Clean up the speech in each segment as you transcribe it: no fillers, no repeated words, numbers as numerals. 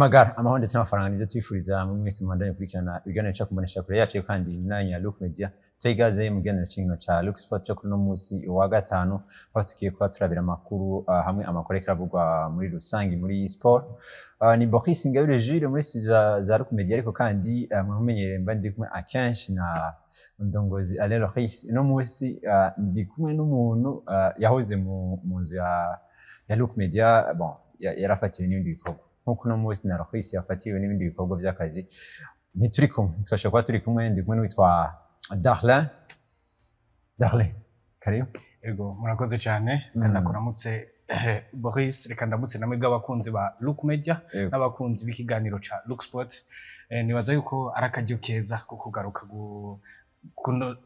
Amagara, amahoro ndetse n'amafaranga nibyo twifuriza mu mwese muhandanye gukurikirana ibiganiro cyo kumbonesha kure yacu, kandi nanyu ya Look Media. Tuyigaze mu kiganiro cy'inkino ca Look Sport cyo kuri uno munsi wa gatanu, aho tugiye kuba turabira amakuru hamwe amakuru ariko aravugwa muri rusange muri sport. Ni Boris Ingabire Jules muri studio za Look Media, ariko kandi mumenyereye mba ndi kumwe akenshi na Ndongozi Alain Loris. Uno munsi ndi kumwe n'umuntu yahoze mu nzu ya Look Media. Bon, yarafatiwe n'ibindi bikorwa nkuko uno munsi na Loris yafatiwe n'ibindi bikorwa by'akazi, ntituri kumwe, ntitwashobora kuba turi kumwe. Ndi kumwe n'uwitwa Darlin. Darlin, karibu. Ego, murakoze cyane. Reka ndakuramutse Boris, reka ndamutse namwe bw'abakunzi ba Look Media n'abakunzi b'ikiganiro ca Look Sport. Nibaza yuko ari akaryo keza ko kugaruka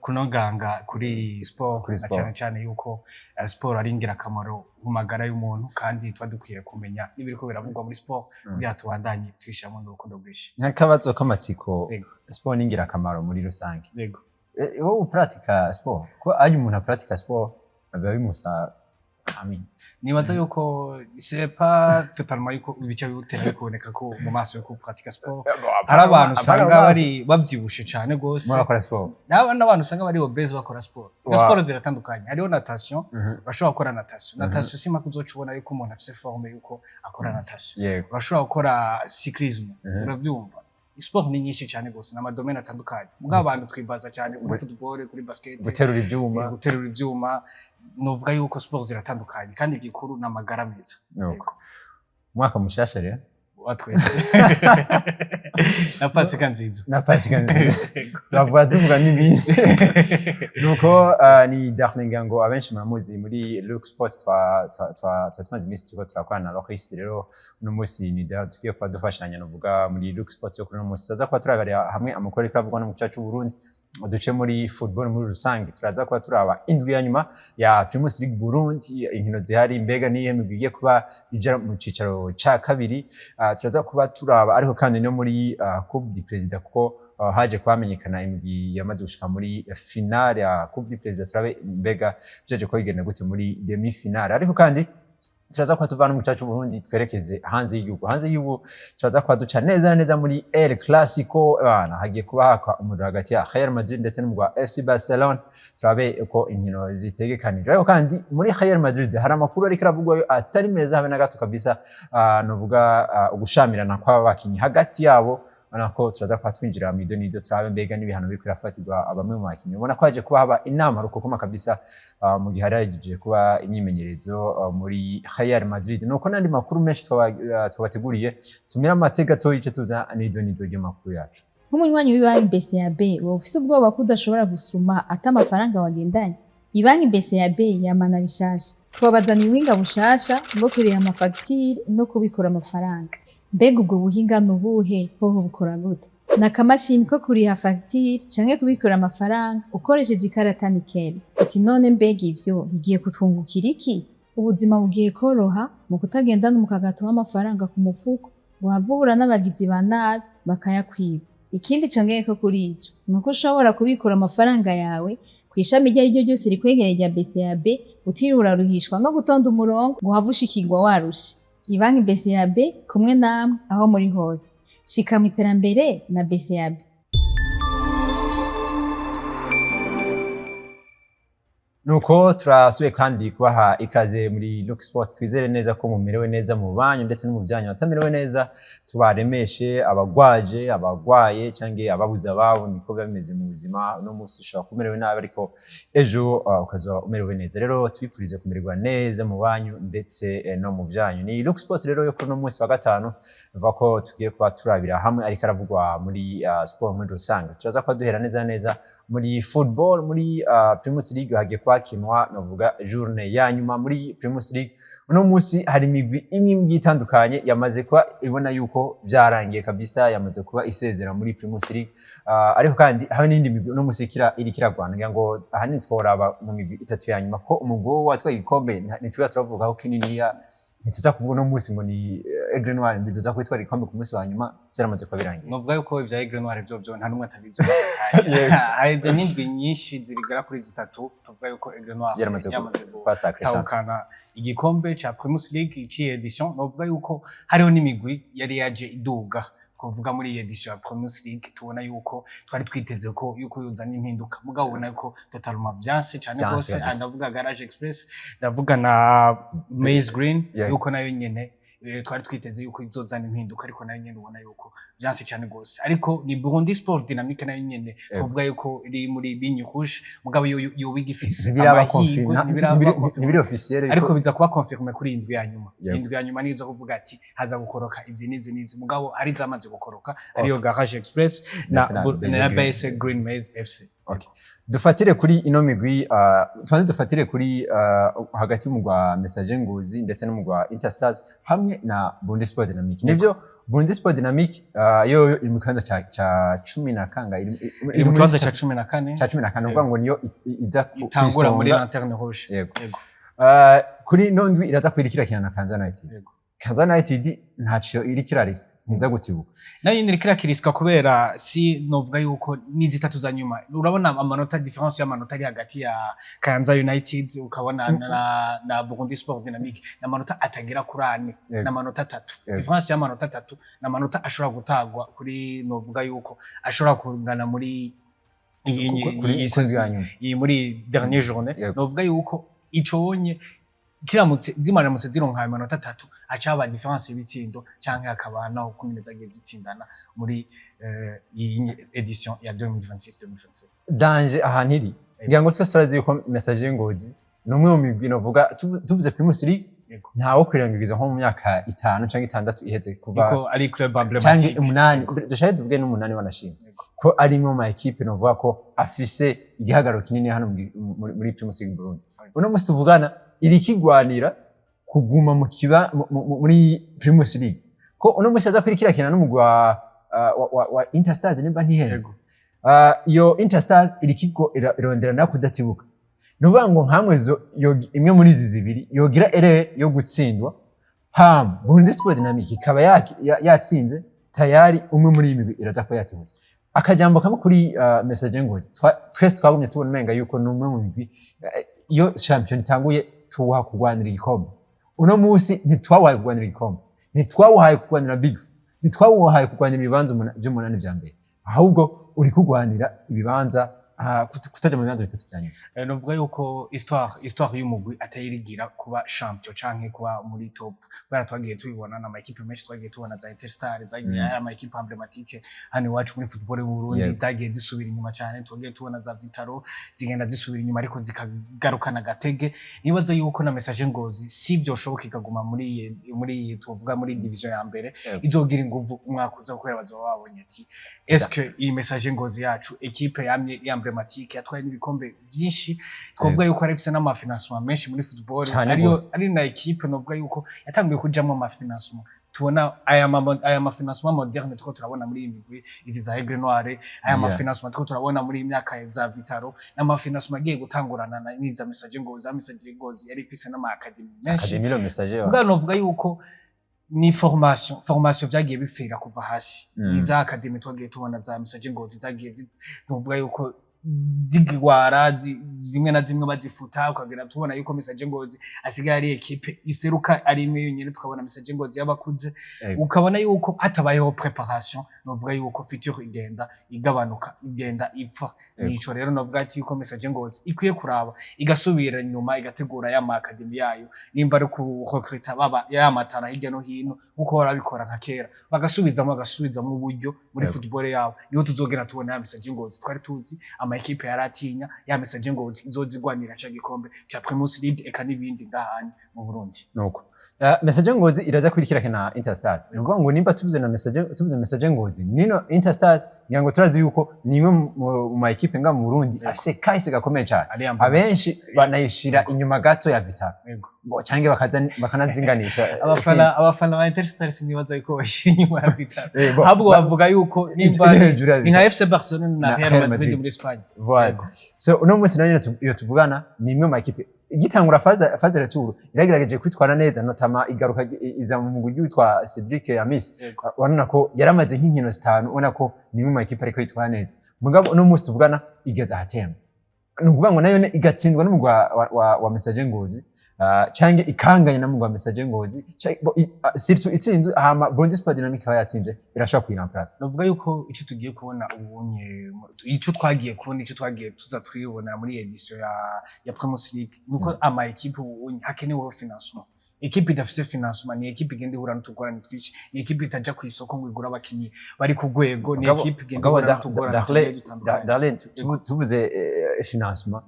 kunoganga kuri sport, Kuri na sport. cyane cyane yuko sport ari ingirakamaro mu magara y'umuntu, kandi tuba dukwiye kumenya n'ibiriko biravugwa muri sport kugira tubandanye twishamo n'urukundo rwinshi. Nk'akabazo k'amatsiko, Yego. sport ni ingirakamaro muri rusange. Yego. Wowe upratika sport? Kuko ari umuntu apratika sport biba bimusa, amin. Nibaza yuko c'est pas totalement yuko ibice bibutera bikuboneka ko mu maso yuko pratika sport. Hari abantu usanga bari bavyibushe cane gose murakora sport. N'abantu usanga bari obèse bakora sport. Iyo sport ziratandukanye, hariho natation, urashobora gukora natation. Natation si mpaka uzoca ubona yuko umuntu afise forme yuko akora natation. Urashobora gukora cyclisme. Urabyumva, sport ni nyinshi cyane gose, n'ama domaines atandukanye, mugabo abantu twibaza cyane kuri football, kuri basket, guterura ibyuma. Guterura ivyuma. Novuga yuko sport ziratandukanye, kandi igikuru ni amagara meza. Nuko. Yego. Umwaka mushasha rero. Wa twese, na Pasika nziza. Na Pasika nziza. Yego. Turavuga tuvuga n'ibindi. Nuko ni Darlene Ngango, abenshi muramuzi muri Look Sports. Twa tumaze iminsi turiko turakorana na Loris. Rero uno munsi ni Dar tugiye kuba dufashanya, novuga muri Look Sports yo kuri uno munsi tuza kuba turabera hamwe amakuru ariko aravugwa no mu gice c'u Burundi, duce muri football muri rusange. Turaza kuba turaba indwi ya nyuma ya Primus League Burundi, inkino zihari, mbega niyo migwi igiye kuba ija mu cicaro ca kabiri. Turaza kuba turaba ariko kandi no muri Coupe du Président, kuko haje kuhamenyekana imigwi yamaze gushika muri finale ya Coupe du Président. Turabe mbega vyaje kuba bigenda gute muri demi finale. Ariko kandi turaza kuba tuvana mu gice c'u Burundi twerekeze hanze y'igihugu. Hanze y'igihugu turaza kuba duca neza na neza muri El Clasico. Bana, hagiye kuba haka umuriro hagati ya Real Madrid ndetse n'umugwi wa FC Barcelona. Turabe uko inkino zitegekanijwe. Ariko kandi muri Real Madrid hari amakuru ariko aravugwayo atari meza habe na gato kabisa. Novuga ugushamirana kw'aba bakinyi hagati yabo. Ubona ko turaza kuba twinjira mu idonido, turabe mbega n'ibihano biriko birafatirwa bamwe mu bakinyi. Ubona ko haje kuba haba inama rukokoma kabisa mu gihe hari hahejeje kuba imyimenyerezo muri Real Madrid. Nuko n'andi makuru menshi twabateguriye. Tumira amate gatoyi, ice tuza n'idonido ry'amakuru yacu. Nk'umunywanyi w'ibanki BCAB, woba ufise ubwoba ko udashobora gusuma ata amafaranga wagendanye? Ibanki BCAB yamana bishasha, twabazaniye ubuhinga bushasha bwo kuriha amafagitire no kubikura amafaranga. Mbega ubwo buhinga ni ubuhe? Hoho bukora gute? Ni akamashini ko kuriha fagitire canke kubikura amafaranga ukoresheje ikarata Nickel. Uti none mbega ivyo bigiye kutwungukira iki? Ubuzima bugiye koroha mu kutagendana umukagato w'amafaranga ku mufuko ngo uhave uhura n'abagizi ba nabi bakayakwiba. Ikindi congeyeko kuri ico ni uko ushobora kubikura amafaranga yawe kw'ishami iryo ariryo ryose rikwegereye rya BCAB, utiriwe uraruhishwa no gutonda umurongo ngo uhave ushikirwa warushe. Ibanki BCAB, kumwe namwe aho muri hose. Shika mu iterambere na BCAB. Nuko turasubiye kandi kubaha ikaze muri Look Sports. Twizere neza ko mumerewe neza mu banyu ndetse no mu byanyu. Abatamerewe neza tubaremeshe, abagwaje, abagwaye cyangwa ababuze ababo, niko biba bimeze mu buzima. Uno munsi ushobora kuba umerewe nabi, ariko ejo ukazoba umerewe neza. Rero twifurize kumererwa neza mu banyu ndetse no mu byanyu. Ni Look Sports rero yo kuri uno munsi wa gatanu, bivuga ko tugiye kuba turabira hamwe ariko aravugwa muri sport muri rusange. Turaza kuba duhera neza neza muri football, muri Primus League. Hagiye kwakinwa, navuga, journée ya nyuma muri Primus League. Uno munsi hari imigwi imwe imwe itandukanye yamaze kuba ibona yuko byarangiye kabisa, yamaze kuba isezera muri Primus League. Ariko kandi hari n'indi migwi uno munsi iriko iragwana. Ngira ngo ahanini tworaba mu migwi itatu ya nyuma, ko umugwi wo watwaye igikombe ntitwiba turavuga ko kininiya. Ntituza kuvuga uno munsi ngo ni Aigle Noir bizoza kwitwara igikombe ku munsi wa nyuma, byaramaze kuba birangiye. Novuga yuko ivya Aigle Noir vyo nta n'umwe atabizi. Haheze n'indwi nyinshi zirigera kuri 3 tuvuga yuko Aigle Noir yaramaze yamaze kuba sacré champion. gutahukana igikombe ca Primus League iciye édition. Novuga yuko hariho n'imigwi yari yaje iduga kuvuga muri iyi édition ya Primus League, tubona yuko twari twiteze ko yuko yuzana impinduka, mugabo ubona yuko totalement vyanse cane vyanse gose. kabisa. Ndavuga Garage Express, ndavuga na Maize Green, yuko nayo nyene twari twiteze yuko izozana impinduka, ariko nayo nyene ubona yuko vyanse cane gose. Ariko ni Burundi Sport Dynamique nayo nyene twovuga yuko iri muri ligne rouge, mugabo yo yoba igifise ntibiraba amahirwe, confirmé. Ntibiraba confirmé. Ntibiri officiel. Ariko biza kuba confirmé kuri iyi ndwi ya nyuma. Indwi ya nyuma nizo kuvuga ati haza gukoroka izi n'izi n'izi, mugabo ari zamaze gukoroka ariyo Garage Express na ndetse na BG na Green. BS Green Maize FC. Okay. Dufatire kuri ino migwi, tubanze dufatire kuri hagati y'umugwi wa Messager Ngozi ndetse n'umugwi wa Interstars hamwe na Burundi Sport Dynamique. Nivyo, Burundi Sport Dynamique yo iri mu kibanza ca cumi na kanga Iri mu kibanza ca 14. Ca 14, ukuvuga ngo niyo iza itangura muri kw'isonga. Lanterne Rouge. Yego. Yego. Kuri ino ndwi iraza kwirikira na Kayanza United. Kayanza United ntaco iriko irariska, ntiza gutibuka. Nayo nyine iriko irakirisika, kubera si novuga yuko ni zitatu za nyuma, urabona amanota, différence y'amanota ari hagati ya Kayanza United ukabona na Burundi Sport Dynamique ni amanota atagera kuri 4, n'amanota 3. Différence y'amanota 3 ni amanota ashobora gutagwa kuri, novuga yuko ashobora kungana muri kuri iyi ku ndwi ya nyuma. Iyi muri dernier journée. Novuga yuko iconye kiramutse zimaramutse zironka ayo manota 3, aca haba différence y'ibitsindo canke hakaba naho kumwe zagiye zitsindana muri iyi édition ya 2026-2027. Danger ahantu iri, ngira ngo twese turazi yuko Messager Ngozi ni umwe mu migwi novuga, tuvuze Primus League, ntawo kwirengagiza nko mu myaka 5 canke 6 iheze kuva Yuko ari club canke emblématique. 8, dushake tuvuge n'8 wanashimye ko ari imwe mu ma équipe novuga ko afise igihagararo kinini hano muri Primus League Burundi. Uno musi tuvugana iri kigwanira kuguma mu kiba muri Primus League, ko uno musi aza kwirikira kina n'umugwi wa Interstars nimba ntihenze. Iyo Interstars irikiko irondera nayo kudatibuka. Ni ukuvuga ngo nkamwe imwe muri izi zibiri yogira erreur yo gutsindwa, hama Burundi Sport Dynamique ikaba yatsinze, tayari umwe muri iyi migwi iraza kuba yatibutse. Akajambo kamwe kuri Messager Ngozi: twese twagumye tubona umenga yuko ni umwe mu migwi iyo shampiyona itanguye tuwuha kurwanira igikombe. Uno munsi ntitwawuhaye kurwanira igikombe, ntitwawuhaye kurwanira big four, ntitwawuhaye kurwanira ibibanza vy'umunani vya mbere, ahubwo uri kurwanira ibibanza kutaja mu bibanza bitatu vya nyuma. Novuga yuko histoire y'umugwi atayirigira kuba champion canke kuba muri top, kubera twagiye tubibona n'ama équipe menshi, twagiye tubona za Interstar zagiye ari ama équipe emblématique hano iwacu muri football y'u Burundi, zagiye zisubira inyuma cyane. Twagiye tubona za Vital'O zigenda zisubira inyuma ariko zikagarukana agatege. Nibaza yuko na Messager Ngozi si byoshoboka ikaguma muri iyi tuvuga muri division ya mbere, izogira inguvu umwaka uza, kubera bazoba babonye ati est-ce que iyi Messager Ngozi yacu, équipe yamye emblématique, yatwaye n'ibikombe byinshi, twavuga yuko ari ifise n'ama financement menshi muri football, Cane ariyo gose. ari na équipe novuga yuko yatanguye kujamwo ama financement, tubona aya ma financement moderne tuko turabona muri iyi migwi izi za Aigle Noire, aya ma financement tuko turabona muri iyi myaka za Vital'O, n'ama financement agiye gutangurana na n'iza Messager Ngozi. Za Messager Ngozi yari ifise n'ama academy menshi. Académie Le Messager. Ubwo novuga yuko ni formation vyagiye bipfira kuva hasi. Ni za academy twagiye tubona za Messager Ngozi zagiye novuga yuko zigwara, zimwe na zimwe bazifuta, ukagenda tubona yuko Messager Ngozi asigaye ari équipe iseruka ari imwe yonyene, tukabona Messager Ngozi y'abakuze. Ukabona yuko hatabayeho préparation, novuga yuko future igenda igabanuka, igenda ipfa. Nico rero novuga ati yuko Messager Ngozi ikwiye kuraba igasubira inyuma, igategura ya ma academy yayo, nimba ari ku recruter baba ya matara hirya no hino nkuko barabikora nka kera, bagasubizamo uburyo muri football yabo, niho tuzogera tubona ya Messager Ngozi twari tuzi ama équipe yaratinya, ya Messager Ngozi izozigwanira ca gikombe ca Primus League eka n'ibindi ngahanye mu Burundi. Nuko Messager Ngozi iraza kwirikira na Interstars. Ni ukuvuga ngo nimba tuvuze na Messager, tuvuze Messager Ngozi nino Interstars, ngira ngo turazi yuko ni imwe mu ma équipe nga mu Burundi afise kahise gakomeye cyane. Ari abenshi banayishira inyuma gato ya Vital'O. Canke bakaza bakanazinganisha. Abafana ba Interstars nibaza yuko bashyira inyuma ya Vital'O, ahubwo bavuga yuko nimba iri hejuru ya ni nka Vital'O. FC Barcelona na Na Real Real Madrid Madrid. muri Espagne. Voilà. So uno munsi nayo iyo tuvugana ni imwe mu ma équipe Igitangura phase retour iragerageje kwitwara neza, notamment igaruka iza mu mugwi witwa Cedric Amis. Urabona ko yaramaze nk'inkino zitanu, ubona ko ni imwe mu makipe ariko yitwara neza, mugabo uno munsi tuvugana igeze ahatemba. Ni ukuvuga ngo nayo igatsindwa n'umugwi wa Messager Ngozi, canke ikanganya n'umugwi wa Messager Ngozi, surtout itsinzwe, hama Burundi Sport Dynamic ikaba yatsinze, irashobora kuyiramplasa. Navuga yuko icyo tugiye kubona ubunye, icyo twagiye kubona, icyo twagiye tuza turibona muri édition ya Primus League, nuko ama équipe ubunye hakeneweho financement. Équipe idafise financement ni équipe igenda ihura n'utugorane twinshi, ni équipe itaja ku isoko ngo igure abakinyi bari ku rwego, ni équipe igenda ihura n'utugorane tugiye dutandukanye. Darlene, tuvuze financement,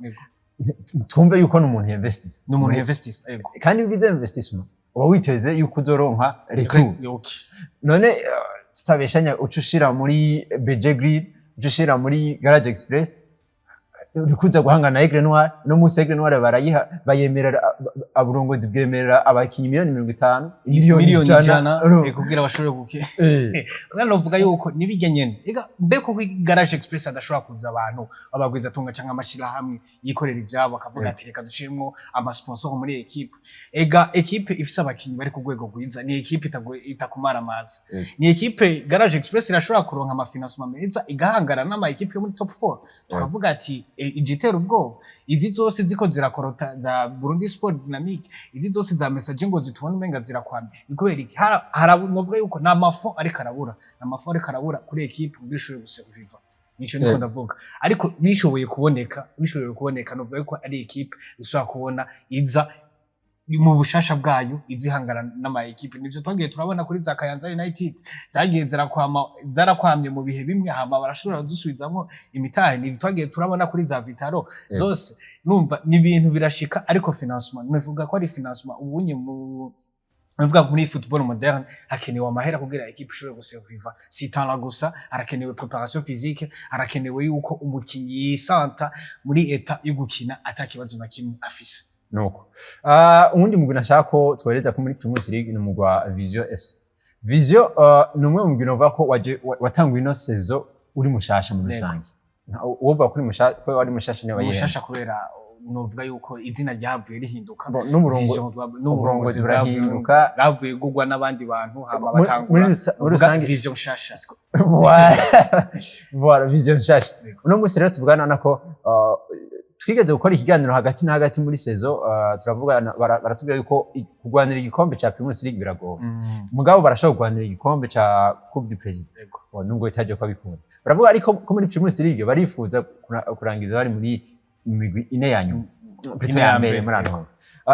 twumve yuko n'umuntu yinvestisa. Ni umuntu yinvestisa, yego. Kandi iyo ugize investissement uba witeze yuko uzoronka retour. None tutabeshanya, uca ushira muri BG Grill, uca ushira muri Garage Express, urikuza guhangana na Aigle Noir. No munsi Aigle Noir barayiha, bayemerera, aburongozi bwemerera abakinyi miliyoni 50, miliyoni 100 kugira bashobore guke. None novuga yuko nibijya nyene ega mbe ko kuri Garage Express adashobora kuza abantu babagwiza tunga canke amashirahamwe yikorera ivyabo akavuga ati: "Reka dushiremwo ama sponsor muri équipe." Ega équipe ifise abakinyi bari ku rwego rwiza ni équipe itakumara amazi. Ni équipe Garage Express irashobora kuronka ama financement meza, igahangana n'ama équipe yo muri top 4, tukavuga ati igitera ubwoba izi zose ziko zirakorota za Burundi Sport Dynamic, izi zose za Messager Ngozi tubona umenga zirakwamye, ni kubera iki? Novuga yuko ni ama fonds ariko arabura, ni ama fonds ariko arabura kuri équipe kugira ishobore gusurviva. Nico niko ndavuga, ariko bishoboye kuboneka, novuga yuko ari équipe ishobora kubona iza mu bushasha bwayo, izihangana n'ama équipe. Nivyo twagiye turabona kuri za Kayanza United, zagiye zirakwama, zarakwamye mu bihe bimwe, hama barashobora kuzisubizamwo imitahe. Nivyo twagiye turabona kuri za Vitaro zose. Numva ni ibintu birashika, ariko financement, nivuga ko ari financement ubunye mu Nuvuga muri football moderne hakenewe amahera kugira équipe ishobore gusurviva. Si talent gusa, harakenewe préparation physique, harakenewe yuko umukinyi yisanta muri état yo gukina ata kibazo na kimwe afise. Nuko uwundi mugwi nashaka ko twohereza ko muri Primus League ni umugwi wa Vision FC. Vision ni umwe mu mugwi novuga ko waje watanguye ino saison uri mushasha muri rusange. Uwovuga ko uri mushasha, ko wari mushasha niwe. Mushasha kubera novuga yuko izina ryavuye rihinduka. N'umurongo, uburongozi burahinduka. Bwavuye gugwa n'abandi bantu, hama batangura muri rusange Vision nshasha. Voilà, Vision nshasha. Uno munsi rero tuvugana nako twigeze gukora ikiganiro hagati na hagati muri saison, turavugana, baratubwira yuko kurwanira igikombe ca Primus League biragoye, mugabo barashobora kurwanira igikombe ca Coupe du Président. Nubwo bitaje ko bikunda, baravuga ariko ko muri Primus League barifuza kurangiza bari muri migwi ine ya nyuma, plutôt ya mbere muri ano.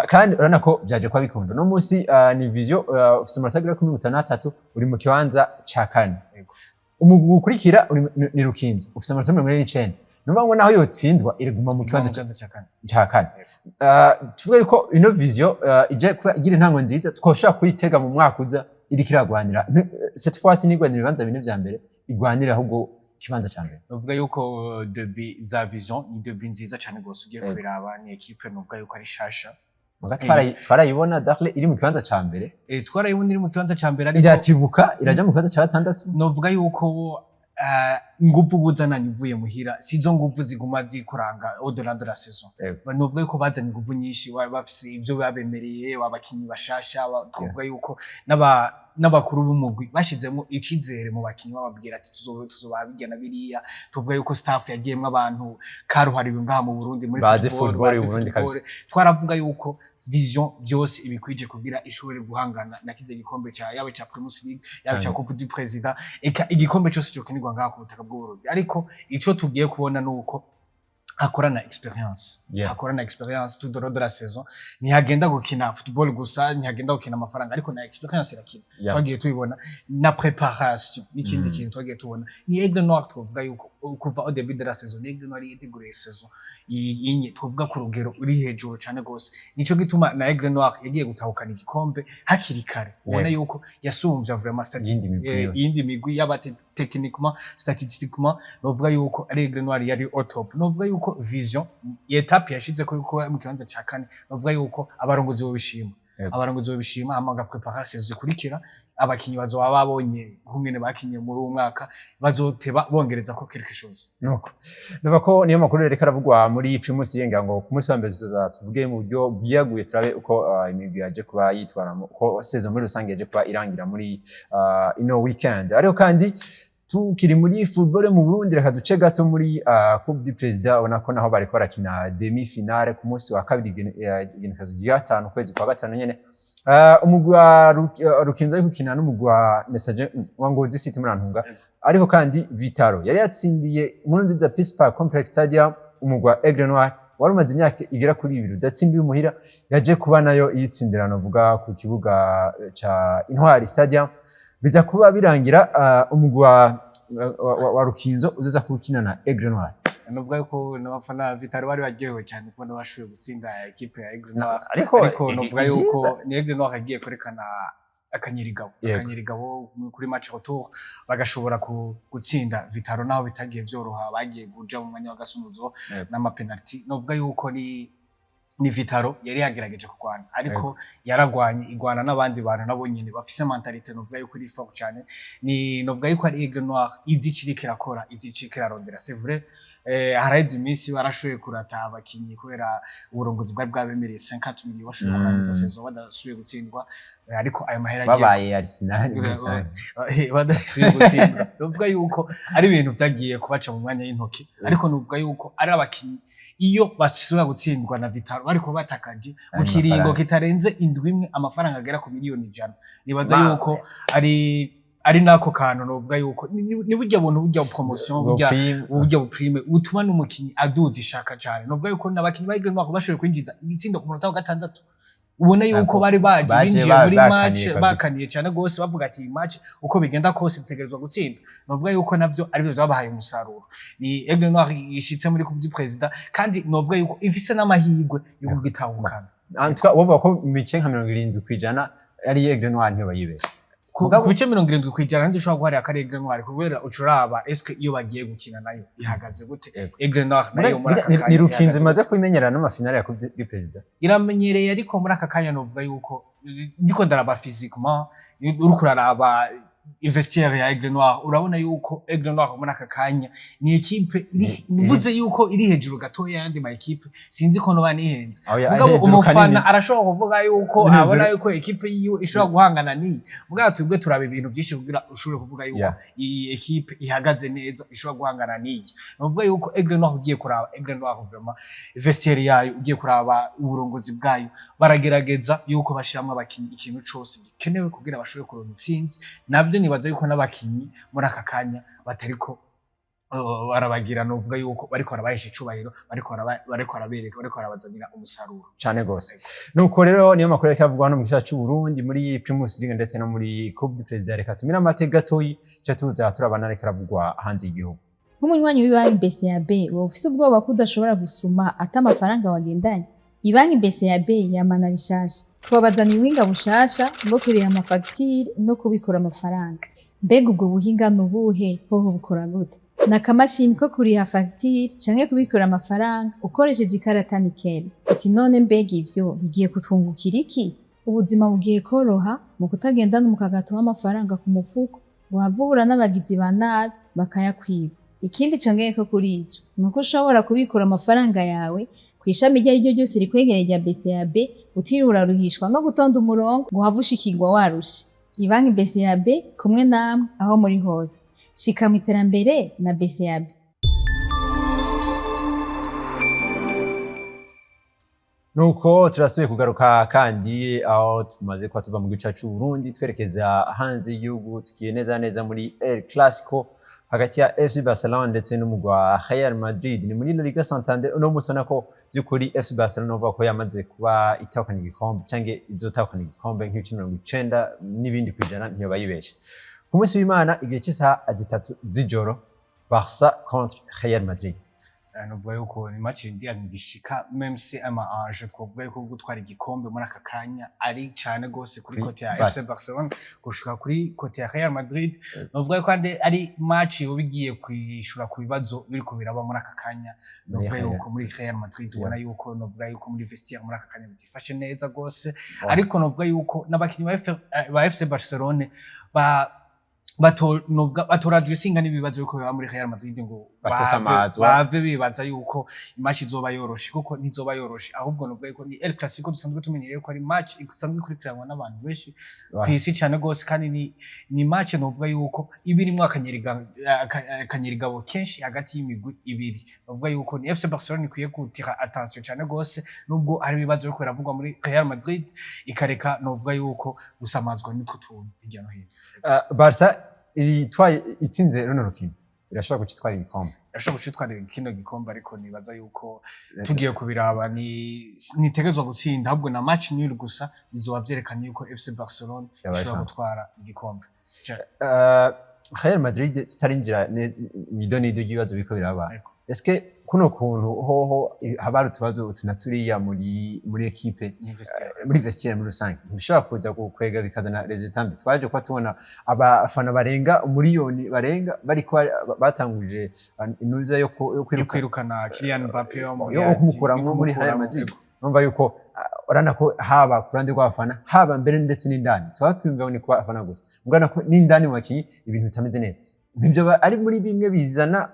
Kandi urabona ko byaje kuba bikunda. Uno munsi ni Vision ufise amanota agera kuri 53, uri mu kibanza ca kane. Umugwi ukurikira ni Rukinzo, ufise amanota 49. Ni ukuvuga ngo naho yotsindwa iraguma mu kibanza ca kane. Ca kane. Tuvuge yuko ino Vision ije kuba igira intango nziza, twoshobora kuyitega mu mwaka uza iriko iragwanira, cette fois ntigwanira ibibanza bine vya mbere, igwanira ahubwo ikibanza ca mbere. Novuga yuko début za Vision ni début nziza cyane gose ugiye kubiraba. Ni équipe novuga yuko ari shasha. Muga twarayibona Darle iri mu kibanza ca mbere. Twarayibona iri mu kibanza ca mbere, ariko iratibuka iraja mu kibanza ca gatandatu. Novuga yuko inguvu buzananye uvuye muhira sizo nguvu ziguma zikuranga au-delà de la saison. Novuga yuko bazanye inguvu nyinshi, bafise ivyo babemereye, abakinyi bashasha, twavuga yuko n'abakuru b'umugwi bashizemo icizere mu bakinyi, bababwira ati tuzobaha birya na biriya. Tuvuga yuko staff yagiyemwo abantu karuhariwe ngaha mu Burundi muri Bazi football, football bazi y'Uburundi football. kabisa. Twaravuga yuko Vision byose ibikwije kugira ishobore guhangana na kirya gikombe ca yaba ca Primus League, yaba ca Coupe du Président, eka igikombe cyose cyokinirwa ngaha ku butaka bw'u Burundi. Ariko ico tugiye kubona nuko akorana expérience, akorana expérience tout au long de la saison. Ntihagenda gukina football gusa, ntihagenda gukina amafaranga, ariko na expérience irakina. Twagiye tubibona na préparation n'ikindi kintu twagiye tubona ni Aigle Noir. Twavuga yuko kuva au début de la saison ni Aigle Noir yiteguriye saison yinye, twavuga ku rugero uri hejuru cyane gose. Nico gituma na Aigle Noir yagiye gutahukana igikombe hakiri kare, ubona yuko yasumvya vraiment Iyindi migwi yose. Iyindi migwi, yaba techniquement, statistiquement, novuga yuko ari Aigle Noir yari au top. Novuga yuko Vision étape yashize ko kuba mu kibanza ca kane, novuga yuko abarongozi bo bishima. Abarongozi babishima, hama bagaprepara saison zikurikira. Abakinyi bazoba babonye nk'ungene bakinye muri uwo mwaka, bazoteba bongereza ko quelque chose. Nuko nuva ko niyo makuru rero aravugwa muri Primus League, ngo ku munsi wa mbere tuzoza tuvuge mu buryo bwiyaguye, turabe uko imigwi yaje kuba yitwara, uko saison muri rusange yaje kuba irangira muri ino weekend. Ariko kandi tukiri muri football mu Burundi, reka duce gato muri Coupe du Président. Ubona ko naho bariko barakina demi finale ku munsi wa kabiri, igenekerezo rya 5 ukwezi kwa gatanu nyene. Umugwi wa Rukinzo ari gukina n'umugwi wa Messager wa Ngozi City, murantunga. Ariko kandi Vitaro yari yatsindiye Nkurunziza Peace Park Complex Stadium umugwi wa Aigle Noir wari umaze imyaka igera kuri 2 udatsindiye umuhira, yaje kuba nayo yitsindira novuga ku kibuga ca Intwari Stadium. Biza kuba birangira umugwi wa Rukinzo uzoza kuwukina na Aigle Noir. Nuvuga yuko n'abafana Vitaro bari baryohewe cyane kubona bashoboye gutsinda ekipe ya Aigle Noir. Ariko ariko novuga yuko ni Aigle Noir yagiye kwerekana akanyerigabo, akanyerigabo kuri match retour, bagashobora gutsinda Vitaro naho bitagiye vyoroha, bagiye kuja mu mwanya wa gasunuzo n'amapenalty. Novuga yuko ni Vitaro yari yagerageje kurwana, ariko yaragwanye igwana n'abandi bantu nabo nyene bafise mentalité novuga yuko iri fort cyane. Ni novuga yuko ari Aigle Noir izi ikiriko irakora, izi ikiriko irarondera. C'est vrai, haraheze iminsi barashoboye kurata abakinyi kubera uburongozi bwari bwabemereye 50 millions, bashoboye kurangiza saison badasubiye gutsindwa, ariko ayo mahera agiye Babaye Arsenal muri rusange. Badasubiye gutsindwa, nuvuga yuko ari ibintu byagiye kubaca mu mwanya y'intoki. Ariko nuvuga yuko ari abakinyi iyo basubira gutsindwa na Vitaro bariko batakaje mu Ayo kiringo mafaranga. kitarenze indwi imwe amafaranga agera ku miliyoni 100. Nibaza yuko ari nako kantu novuga yuko ni burya buntu, burya promotion, burya Prime. Burya buprime butuma n'umukinyi aduza ishaka cyane. Novuga yuko n'abakinyi ba Aigle Noir bashoboye kwinjiza igitsindo ku munota wa gatandatu, ubona yuko bari baje baje binjiye muri bakaniye match kabisa. Bakaniye cyane gose, bavuga ati: "Iyi match uko bigenda kose dutegerezwa gutsinda." Novuga yuko navyo arivyo vyabahaye umusaruro. Ni Aigle Noir ishitse muri Coupe du Président, kandi novuga yuko ifise n'amahirwe yo kugitahukana. En tout cas, wowe ko mu bice nka 70% ari Aigle Noir, ntiyo bayibeshe. Ku bice 70% ntidushobora guharira ko ari Aigle Noir, kubera ucuraba eske iyo bagiye gukina nayo ihagaze gute. Aigle Noir nayo muri aka Ni kanya Rukinzo ihagaze imaze gute? kubimenyerana n'amafinale ya Coupe du Président. Iramenyereye, ariko muri aka kanya novuga yuko ndiko ndaraba physiquement, uriko uraraba vestiaire ya Aigle Noir, urabona yuko Aigle Noir muri aka kanya ni ekipe iri, mvuze yuko iri hejuru gatoya y'andi ma ekipe, sinzi ko noba nihenze. Aho Mugabo hejuru umufana kanini. arashobora kuvuga yuko Hejuru. abona yuko ekipe yiwe ishobora guhangana n'iyi, mugabo twebwe turaba ibintu byinshi kugira ushobore kuvuga yuko iyi ekipe ihagaze neza, ishobora guhangana n'iyi. Nuvuga yuko Aigle Noir, ugiye kuraba Aigle Noir vraiment, vestiaire yayo, ugiye kuraba uburongozi bwayo, baragerageza yuko bashiramwo abakinyi ikintu cose gikenewe kugira bashobore kuronka intsinzi. Nabyo nibaza yuko n'abakinyi muri aka kanya batariko barabagira, novuga yuko bariko barabahesha icubahiro, bariko barabereka, bariko barabazanira umusaruro. Cane gose. Nuko rero niyo makuru yariko avugwa hano mu gisagara c'u Burundi muri Primus League ndetse no muri Coupe du Président. Reka tumire amate gatoyi, ca tuza turabana ariko aravugwa hanze y'igihugu. Nk'umunywanyi w'ibanki BCAB, wowe ufise ubwoba ko udashobora gusuma ata amafaranga wagendanye? Ibanki BCAB yamana bishasha. Twabazaniye ubuhinga bushasha bwo kuriha amafagitire no kubikura amafaranga. Mbega ubwo buhinga ni ubuhe? Hoho bukora gute? Ni akamashini ko kuriha fagitire canke kubikura amafaranga ukoresheje ikarata Nickel. Uti: "None mbega ivyo bigiye kutwungukira iki?" Ubuzima bugiye koroha mu kutagendana umukagato w'amafaranga ku mufuko ngo uhave uhura n'abagizi ba nabi bakayakwiba. Ikindi congeyeko kuri ico ni uko ushobora kubikura amafaranga yawe kw'ishami iryo ariryo ryose rikwegereye rya BCAB, utiriwe uraruhishwa no gutonda umurongo ngo uhave ushikirwa warushe. Ibanki BCAB, kumwe namwe aho muri hose. Shika mu iterambere na BCAB. Nuko turasubiye kugaruka kandi aho tumaze kuba tuva mu gice cy'u Burundi twerekeza hanze y'igihugu, tugiye neza neza muri El Clasico hagati ya FC Barcelona ndetse n'umugwi wa Real Madrid. Ni muri La Liga Santander. Uno munsi ubona ko by'ukuri FC Barcelona uvuga ko yamaze kuba itahukana igikombe cyangwa izotahukana igikombe nk'ibice 90 n'ibindi, ntiyo bayibeshe. Ku munsi w'Imana igihe cy'isaha 3 z'ijoro, Barca contre Real Madrid. Novuga yuko ni match irindira gishika, même si ama enjeu twovuga yuko gutwara igikombe muri aka kanya ari cane gose kuri Kuri côté ya Barca. FC Barcelone gushika kuri côté ya Real Madrid. Novuga yuko kandi ari match yoba igiye kwishura ku bibazo biriko biraba muri aka kanya. Muri Novuga Real. yuko muri Real Madrid ubona yuko, novuga yuko muri vestiaire muri aka kanya bitifashe neza gose. Ariko novuga yuko n'abakinyi ba FC Barcelone ba bato novuga batorajwe isinga n'ibibazo yuko biba muri Real Madrid ngo Batosamazwa. Bave bibaza yuko match izoba yoroshe, kuko ntizoba yoroshe. Ahubwo novuga yuko ni El Clasico dusanzwe tumenyereye ko ari match isanzwe ikurikiranwa n'abantu benshi kw'isi cyane gose, kandi ni match novuga yuko iba irimwo akanyerigabo kenshi hagati y'imigwi ibiri. Novuga yuko ni FC Barcelone ikwiye gutira attention cyane gose, nubwo hari ibibazo biriko biravugwa muri Real Madrid, ikareka novuga yuko gusamazwa n'utwo tuntu hirya no hino. Barca itwaye, itsinze runo rukino, irashobora guca itwara igikombe. Irashobora gucitwara kino gikombe, ariko nibaza yuko tugiye kubiraba ni nitegerezwa gutsinda, ahubwo na match nul gusa bizoba vyerekanye yuko FC Barcelone Yabaye ishobora champion. gutwara igikombe. Real Madrid, tutarinjira mw'idonido ry'ibibazo biriko biraba, Yego. eske kuno kuntu hoho haba hari utubazo utu na turiya muri équipe, Ni vestiaire. Muri vestiaire muri rusange, ntibishobora kuza gukwega bikazana résultat mbi? Twaje kuba tubona abafana barenga umuriyoni barenga bariko batanguje inuza yo yo kwiruka kwirukana Kylian Mbappe. Yo kumukuramwo muri Real Madrid. Urumva yuko urabona ko haba ku ruhande rw'abafana, haba mbere ndetse n'indani, twaba twiyumva ngo ni ku bafana gusa, urabona ko n'indani mu bakinyi ibintu bitameze neza. Nibyo ari muri bimwe bizana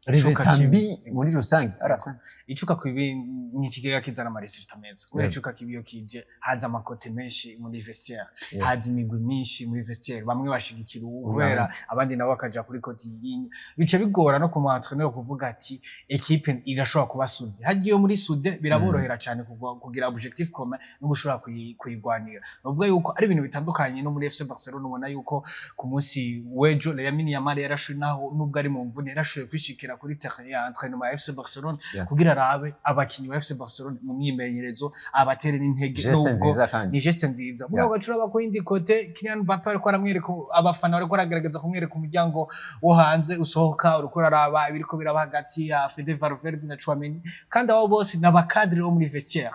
résultat kibi. mbi muri rusange. Arafa. Icuka kibi ni ikigega kizana ama résultats meza, kubera icuka kibi iyo kije haza ama côtés menshi muri vestiaire, haza imigwi myinshi muri vestiaire, bamwe bashigikira uwu kubera abandi nabo bakaja kuri côté yinye, bica bigora no ku mu entraîneur kuvuga ati équipe irashobora kuba soudée. Harya iyo muri soudée biraborohera cyane kugira objectif commun no gushobora kuyigwanira. Novuga yuko ari ibintu bitandukanye no muri FC Barcelona. Ubona yuko ku munsi w'ejo Lamine Yamal yarashoboye, naho nubwo ari mu mvune, yarashoboye kwishikira kuri terrain ya entraînement ya FC Barcelona kugira arabe abakinyi ba FC Barcelona mu myimenyerezo, abatere n'intege. Geste Nubwo nziza kandi. Ni geste nziza, mugabo gacura ko yindi côté Kylian Mbappe ariko aramwereka abafana, bariko aragerageza kumwereka umuryango wo hanze usohoka, uriko uraraba ibiriko biraba hagati ya Fede Valverde na Tchouameni, kandi abo bose ni aba cadres bo muri vestiaire.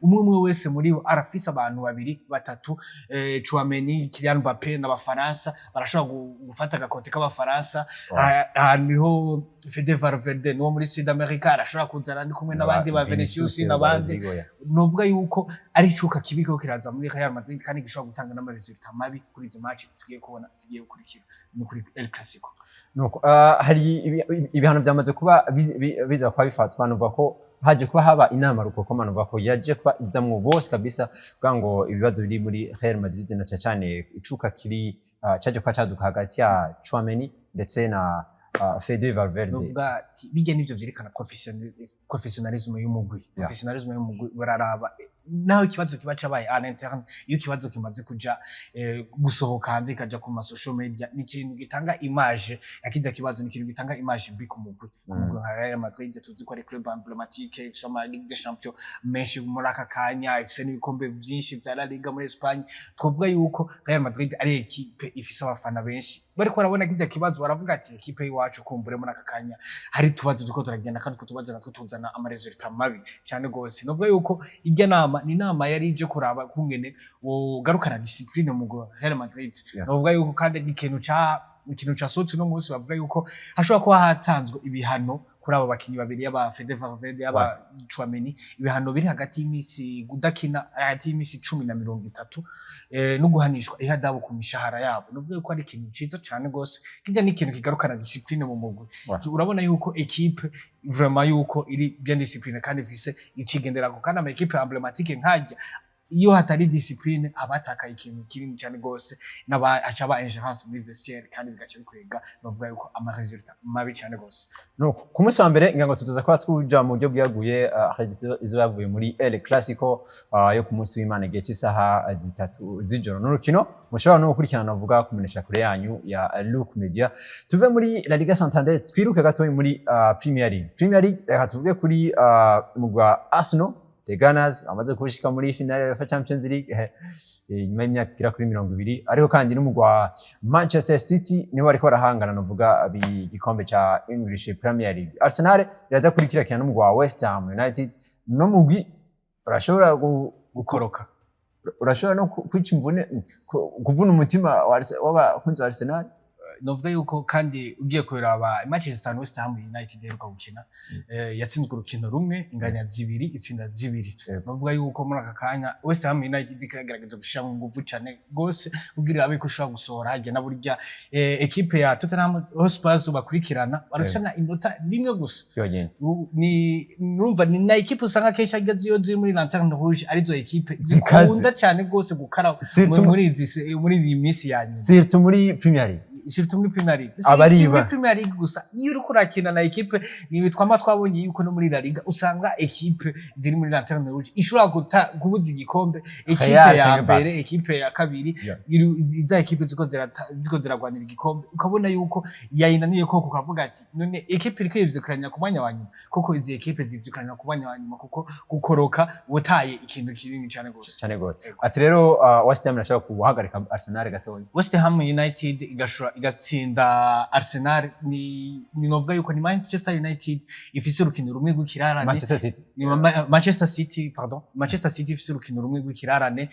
Umwe umwe wese muri bo arafise abantu babiri batatu, Tchouameni, Kylian Mbappe n'Abafaransa barashobora gufata aga côté k'Abafaransa. Hariho Fede Valverde niwo muri Sud America, arashobora kuzana ndi kumwe n'abandi ba Vinicius n'abandi. Rodrigo, yeah. Novuga yuko ari icuka kibi ko kiraza muri Real Madrid, kandi gishobora gutanga n'ama résultats mabi kuri izi match tugiye kubona zigiye gukurikira ni kuri El Clasico. Nuko hari ibihano byamaze kuba biza kuba bifatwa. Nuvuga ko haje kuba haba inama rukokoma, nuvuga ko yaje kuba izamwo bose kabisa kugira ngo ibibazo biri muri Real Madrid na cane cane icuka kiri caje kuba caduka hagati ya Tchouameni ndetse na Fede Valverde. Novuga ati bijya nivyo vyerekana professionnalisme y'umugwi. Professionnalisme y'umugwi, bararaba naho ikibazo kiba cabaye à l'interne, iyo ikibazo kimaze kuja gusohoka hanze, ikaja ku ma social media, ni ikintu gitanga image ya kirya kibazo, ni ikintu gitanga image mbi ku mugwi nka Real Madrid. Tuzi ko ari club emblématique, ifise ama Ligue des Champions menshi muri aka kanya, ifise n'ibikombe vyinshi vya La Liga muri Espagne. Twovuga yuko Real Madrid ari équipe ifise abafana benshi, bariko barabona kirya kibazo baravuga ati équipe y'iwacu kumbure muri aka kanya hari utubazo turiko turagenda, kandi utwo tubazo natwo tuzana ama résultats mabi cyane gose. Novuga yuko irya nama ni inama yari ije kuraba kungene wogarukana discipline mu mugwi wa Real Madrid. Novuga yuko kandi ni ikintu casohotse uno munsi, bavuga yuko hashobora kuba hatanzwe ibihano kuri abo bakinyi babiri, yaba Fede Valverde, yaba Tchouameni, ibihano biri hagati y'imisi kudakina hagati y'imisi 10 na 30, no guhanishwa ihadabu ku mishahara yabo. Novuga yuko ari ikintu ciza cane gose, kirya ni ikintu kigarukana discipline mu mugwi. Urabona yuko équipe vraiment yuko iri bien disciplinée kandi ifise icigenderako, kandi ama équipes emblématiques nkajya iyo hatari discipline aba atakaye ikintu kinini cyane gose, n'aba haca aba ingérence muri vestiaire, kandi bigaca bikwega bavuga yuko ama résultats mabi cyane gose. Nuko ku munsi wa mbere ngira ngo tuzoza kuba tuja mu buryo bwaguye izo yavuye muri El Clasico yo ku munsi w'Imana igihe cy'isaha 3 z'ijoro, n'urukino mushobora no gukurikirana vuga kumenesha kure yanyu ya Look Media. Tuve muri La Liga Santander, twiruke gatoyi muri Premier League. Premier League, reka tuvuge kuri mugwa Arsenal. The Gunners amaze kushika muri finale ya UEFA Champions League nyuma y'imyaka igera kuri 20, ariko kandi n'umugwi wa Manchester City nibo bariko barahangana, novuga igikombe ca English Premier League. Arsenal iraza kurikira n'umugwi wa West Ham United, n'umugwi urashobora gukoroka. Urashobora no kwica imvune, kuvuna umutima w'abakunzi ba Arsenal. Novuga yuko kandi ugiye kuraba match zitanu West Ham United iheruka gukina, yatsinzwe urukino rumwe, inganya zibiri, itsinda zibiri. Novuga yuko muri aka kanya West Ham United iragerageza gushiramo inguvu cane gose kugira irabe ko ishobora gusohora harya na burya ekipe ya Tottenham Hotspur bakurikirana barushana inota rimwe gusa. Yonyene. Ni nurumva ni na ekipe usanga kenshi harya iyo ziri muri lanterne rouge arizo ekipe zikaze. Zikunda cane gose gukara muri iyi minsi ya nyuma. Surtout muri Premier League. Surtout muri Premier League. Abariba. Si muri Premier League gusa, iyo uriko urakina na ekipe ni twama twabonye yuko no muri La Liga usanga ekipe ziri muri lanterne rouge ishobora kubuza igikombe ekipe Real ya canke mbere, Barca. ekipe ya kabiri. Za ekipe ziko ziragwanira igikombe, ukabona yuko yayinaniye koko, ukavuga ati none ekipe iriko yivyukiranya ku mwanya wa nyuma koko, izi ekipe zivyukiranya ku mwanya wa nyuma kuko gukoroka wataye ikintu kinini cane gose. Cyane gose. Yego. Ati rero West Ham irashobora guhagarika Arsenal gatoya. West Ham United igashobora igatsinda Arsenal, ni novuga yuko ni Manchester United ifise urukino rumwe rw'ikirarane. Manchester City. Ni Manchester City, pardon, Manchester City ifise urukino rumwe rw'ikirarane.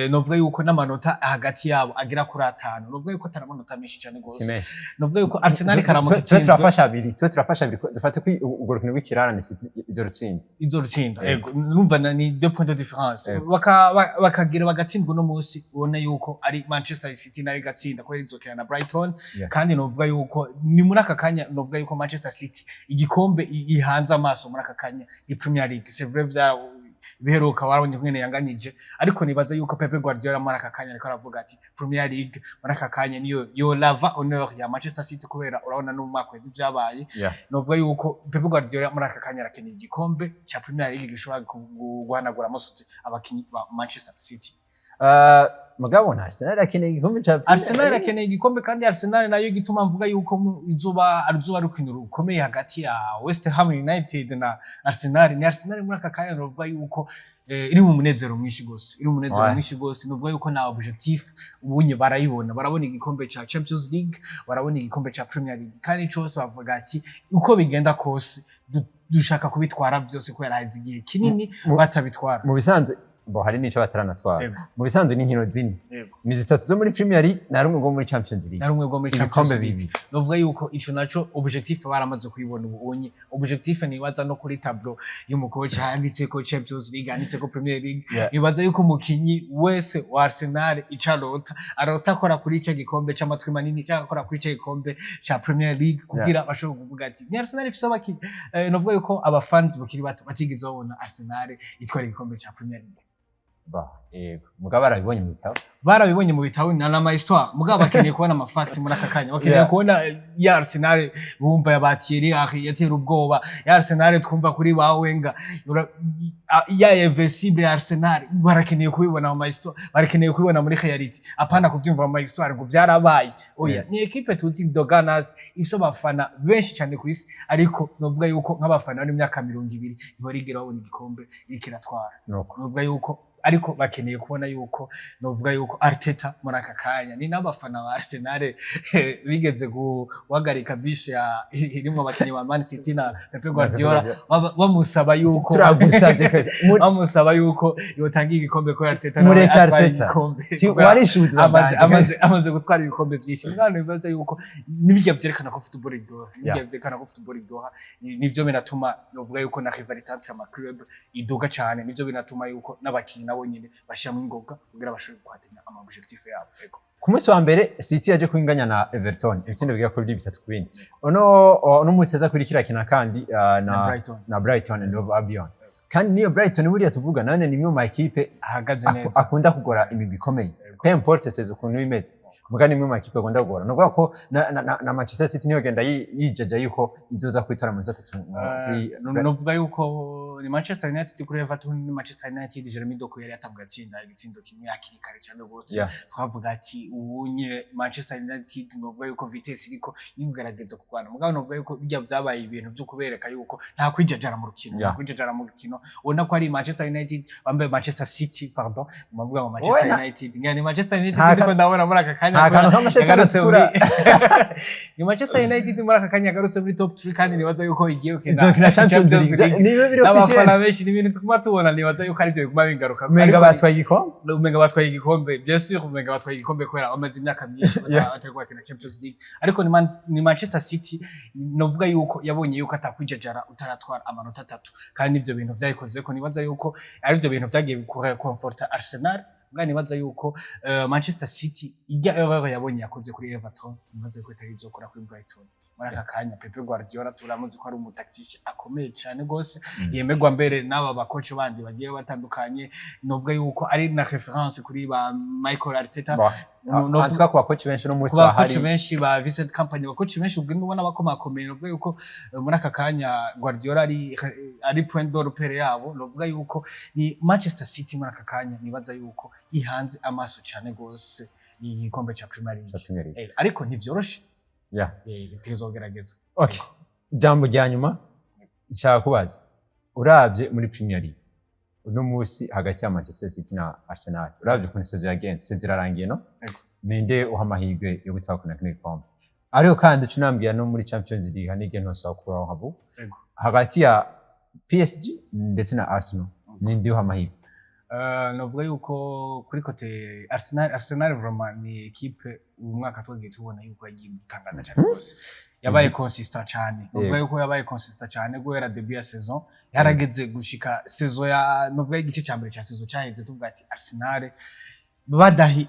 Novuga yuko n'amanota hagati yabo agera kuri atanu, novuga yuko atari amanota menshi cyane gose. Si menshi. Novuga yuko Arsenal karamuka Twe itsinzwe turafasha abiri, twe turafasha abiri, dufate ko urwo rukino rw'ikirarane City izorutsinda. Izorutsinda. Yego. Yego, numva ni deux points de différence. Bakagira bagatsindwa uno munsi, ubona yuko ari Manchester City nayo igatsinda kubera izokina na Brighton. Kandi novuga yuko ni muri aka kanya, novuga yuko Manchester City igikombe ihanze amaso muri aka kanya ni Premier League. C'est vrai, vya biheruka warabonye kumwe yanganije, ariko nibaza yuko Pep Guardiola muri aka kanya ariko aravuga ati Premier League muri aka kanya niyo yo lava honneur ya Manchester City, kubera urabona no mu mwaka uheze vyabaye. Novuga yuko Pep Guardiola muri aka kanya arakeneye igikombe ca Premier League gishobora guhanagura amasutsi abakinyi ba Manchester City. Mugabo na Arsenal akeneye igikombe ca Premier Arsenal League. irakeneye igikombe, kandi Arsenal nayo igituma mvuga yuko izoba aruzoba rukino rukomeye hagati ya West Ham United na Arsenal, ni Arsenal muri aka kanya novuga yuko iri mu munezero mwinshi gose, iri mu munezero mwinshi gose. Novuga yuko na objectif ubunye barayibona, barabona igikombe ca Champions League, barabona igikombe ca Premier League, kandi cose bavuga ati uko bigenda kose dushaka kubitwara vyose kubera haheze igihe kinini batabitwara. Mu bisanzwe bo hari n'ico bataranatwara. Mu bisanzwe ni inkino zine, ni zitatu zo muri Premier League na rumwe rwo muri Champions League. Na rumwe rwo muri ibikombe Champions League. bibiri. Novuga yuko ico naco objectif baramaze kuyibona ubunye. Objectif nibaza no kuri tableau y'umukoci handitseko Champions League, handitseko Premier League. Nibaza yuko umukinyi wese wa Arsenal ico arota, arota akora kuri ico gikombe c'amatwi manini cyangwa akora kuri ico gikombe ca Premier League kugira bashobore kuvuga ati ni Arsenal ifise abakinyi. Novuga yuko abafans bakiri bato batigeze babona Arsenal itwara igikombe ca Premier League. Ba, yego, mugabo barabibonye mu bitabo. Barabibonye mu bitabo na nama histoire, mugabo bakeneye kubona ama fact muri aka kanya, bakeneye kubona ya Arsenal bumva ya ba Thierry Henry yatera ubwoba, ya Arsenal twumva kuri ba Wenger, ya invincible ya Arsenal. Barakeneye kubibona mu ma histoire, barakeneye kubibona muri reality, apana kuvyumva mu ma histoire ngo byarabaye, oya. Ni equipe tuzi, The Gunners, ifise abafana benshi cyane ku isi, ariko novuga yuko nk'abafana bari mu myaka 20 ntibarigera babona igikombe iriko iratwara. Nuko novuga yuko ariko bakeneye kubona yuko, novuga yuko Arteta muri aka kanya ni n'abafana ba Arsenal bigeze guhagarika bisi ya irimwo abakinyi ba Man City na Pep Guardiola, bamusaba yuko turagusabye kabisa. Bamusaba yuko yotanga igikombe ko Arteta nawe Mureke atwara Arteta. igikombe. Warishe ubuzima amaze bwanjye. amaze gutwara ibikombe byinshi. Mwana, bibaza yuko nibyo vyerekana ko football iryoha, nibyo vyerekana ko football iryoha. Nivyo binatuma novuga yuko na rivalité entre ama club iduga cane, nivyo binatuma yuko n'abakinyi nabo nyene bashiramo ingoga kugira bashobore guhatana ama objectif yabo. Ego. Ku munsi wa mbere City yaje kwinganya na Everton ibitsindo bigera kuri 3-2. Uno munsi aza kuri kiriya kina kandi na Brighton. Na Brighton and Hove Albion. Kandi niyo Brighton buriya tuvuga nane ni imwe mu ma ekipe ahagaze neza, akunda kugora imigwi ikomeye, peu importe saison ukuntu bimeze, muga ni imwe mu ma ekipe akunda kugora. Ni ukuvuga ko na Manchester City niyo genda yijaja yuko izoza kwitora amanota atatu Novuga yuko Ni Manchester United kuri Everton, ni Manchester United. Jeremy Doku yari yatanguye atsinda igitsindo kimwe hakiri kare cyane rwose. Twavuga ati ubunye Manchester United novuga yuko vitesse iriko igerageza kurwana, mugabo novuga yuko bijya byabaye ibintu byo kubereka yuko nta kwijajara mu rukino, nta kwijajara mu rukino. Ubona ko ari Manchester United bambaye, Manchester City, pardon, mbavuga ngo Manchester United, ngani Manchester United ndiko ndabona muri aka kanya Nta kantu k'amashetani yagarutse muri atukura. Ni Manchester United muri aka kanya yagarutse muri top 3, kandi nibaza yuko igiye gukina Izokina Champions League, niba biri officiel. N'abafana benshi ni ibintu tuguma tubona, nibaza yuko aribyo biguma bigaruka. Umenga batwaye igikombe. Umenga batwaye igikombe, bien sûr, umenga batwaye igikombe kubera bamaze imyaka myinshi batariko bakina Champions League. Ariko ni Manchester City novuga yuko yabonye yuko atakwijajara utaratwara amanota 3, kandi ivyo bintu vyayikoze ko nibaza yuko ari ivyo bintu vyagiye bikura conforta Arsenal. Bwa nibaza yuko Manchester City ijya erreur yabonye yakoze kuri Everton, nibaza yuko itari izokora kuri Brighton. Muri aka kanya Pep Guardiola turamuzi ko ari umu tacticien akomeye cyane gose, yemerwa mbere n'aba bakoci bandi bagiye batandukanye. Novuga yuko ari na référence kuri ba Michael Arteta. En tout cas, ku bakoci benshi uno munsi ku bakoci bahari. benshi ba Vincent Kompany, abakoci benshi ubwo ubona bakomakomeye. Novuga yuko muri aka kanya Guardiola ari point de repère yabo. Novuga yuko ni Manchester City muri aka kanya nibaza yuko ihanze amaso cyane gose igikombe ca Premier League. Ca Premier League. Ariko ntivyoroshe. Itegerezwa kugerageza. Okay. Jambo rya nyuma nshaka kubaza, uravye muri Premier League uno munsi hagati ya Manchester City na Arsenal, uravye ukuntu saison yagenze, saison irarangiye, no Yego. ninde uha amahirwe yo gutahukana kino gikombe? Ariko kandi uca unambwira no muri Champions League hari n'igihe ntosaba kuronka bu hagati ya PSG ndetse na Arsenal, ninde uha amahirwe? Novuga yuko kuri côté Arsenal, Arsenal vraiment ni équipe uyu mwaka twagiye tubona yuko yagiye gutangaza cyane rwose, yabaye consistent cyane. Novuga yuko yabaye consistent cyane guhera début ya saison, yarageze gushika saison ya, novuga igice cya mbere cya saison cyaheze tuvuga ati Arsenal badahi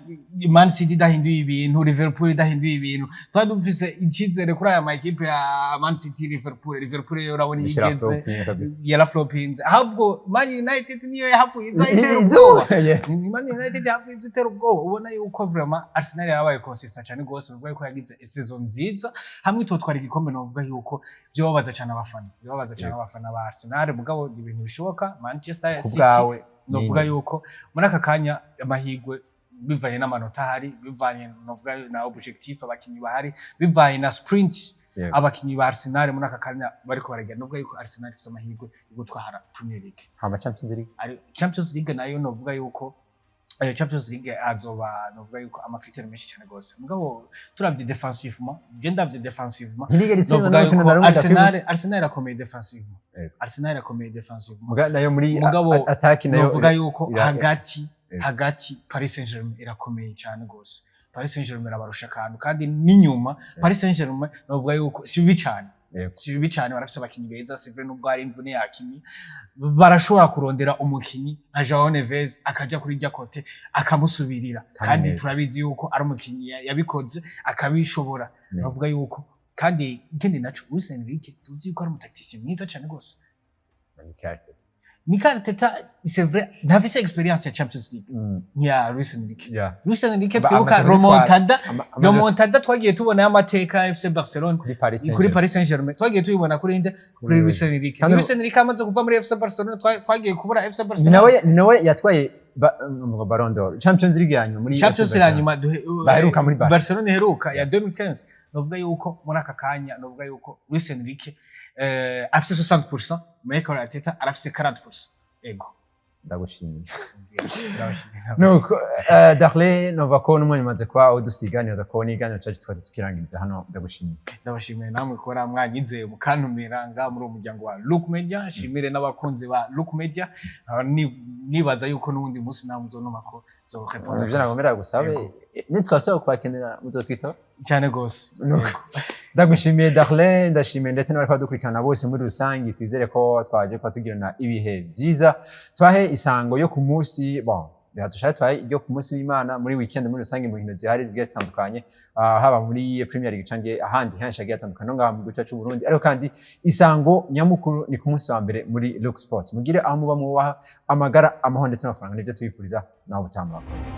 Man City idahinduye ibintu, Liverpool idahinduye ibintu, twari dufise icyizere kuri aya ma équipe ya Man City, Liverpool. Liverpool yo urabona iyo Ishira igeze flopping kabisa. Yaraflopinze, ahubwo Man United niyo yahavuye iza itera ubwoba. Ni Man United yahavuye iza itera ubwoba. Ubona yuko vraiment Arsenal yarabaye consistent cyane rwose. Bivuga yuko yagize saison nziza, hamwe itotwara igikombe novuga yuko byobabaza cyane abafana, byobabaza cyane abafana ba Arsenal. Mugabo ni ibintu bishoboka. Manchester Ku City bwawe novuga ninde? yuko muri aka kanya amahirwe, bivanye n'amanota ahari, bivanye novuga na objectif abakinyi bahari, bivanye na sprint abakinyi ba Arsenal muri aka kanya bariko baragenda, novuga yuko Arsenal ifite amahirwe yo gutwara Premier League. Hama Champions League? Ari Champions League nayo novuga yuko Champions League azoba, novuga yuko ama critères menshi cyane gose. Mugabo turavye défensivement, je ndavye défensivement, Ntirigera itsinda novuga n'urukino yuko na rumwe. Arsenal irakomeye défensivement. Arsenal irakomeye défensivement. Muga nayo muri Mugabo attaque nayo novuga yuko hagati hagati Paris Saint-Germain irakomeye cyane gose. Paris Saint-Germain irabarusha akantu, kandi n'inyuma Paris Saint-Germain novuga yuko si bibi cyane, si bibi cyane, barafise abakinyi beza. C'est vrai, nubwo hari imvune ya Hakimi, barashobora kurondera umukinyi nka Joao Neves akaja kuri rya côté akamusubirira. Kandi kandi neza. Turabizi yuko ari umukinyi yabikoze akabishobora. Novuga yuko kandi ikindi naco, Luis Enrique tuzi yuko ari umu tacticien mwiza cyane gose. Mikel Arteta. Mikel Arteta, c'est vrai, ntafise expérience ya Champions League nk'iya Luis Enrique. Luis Enrique twibuka Amaze kuzitwara. remontada, Amaze remontada twagiye tubona y'amateka ya FC Barcelone kuri Paris kuri Saint-Germain. Paris Saint-Germain, twagiye tubibona kuri nde? Kuri Luis Enrique. Luis Enrique amaze kuva muri FC Barcelone, twagiye kubura FC Ni Barcelone. nawe yatwaye Ballon d'Or, Champions League ya nyuma muri Champions FC League ya Barcelona. nyuma Baheruka muri Barca. Barcelona iheruka ya 2015. Novuga yuko muri aka kanya novuga yuko Luis Enrique afise 60%, Mikel Arteta arafise 40%, ego. Ndagushimiye. Ndabashimira. Nuko Darley, nova ko n'umwanya umaze kuba udusiga, nibaza ko n'iganiro cyacu twari tukirangiriza hano. Ndagushimiye. Ndabashimiye namwe kuba mwanyizeye mukantumira nga muri uwo muryango wa Look Media. Nshimire n'abakunzi ba Look Media. Nkaba nibaza yuko n'uwundi munsi nawe muzonuma ko nzorépondre. Ivyo nagomera gusabe, Yego. nitwasaba kubakenera muzotwitaba. Cyane gose. Nuko. Yego. Ndagushimiye Darlene, ndashimiye ndetse n'abari kubadukurikirana bose muri rusange. Twizere ko twaje kuba tugirana ibihe byiza. Twahe isango yo ku munsi, bon, reka dushake twahe iryo ku munsi w'Imana muri weekend muri rusange, mu nkino zihari zigiye zitandukanye, haba muri Premier League canke ahandi henshi hagiye hatandukanye no ngaha mu gihugu cyacu c'u Burundi. Ariko kandi isango nyamukuru ni ku munsi wa mbere muri Look Sports. Mugire aho muba mwubaha amagara, amahoro ndetse n'amafaranga, nibyo tubifuriza. Naho ubutaha, murakoze.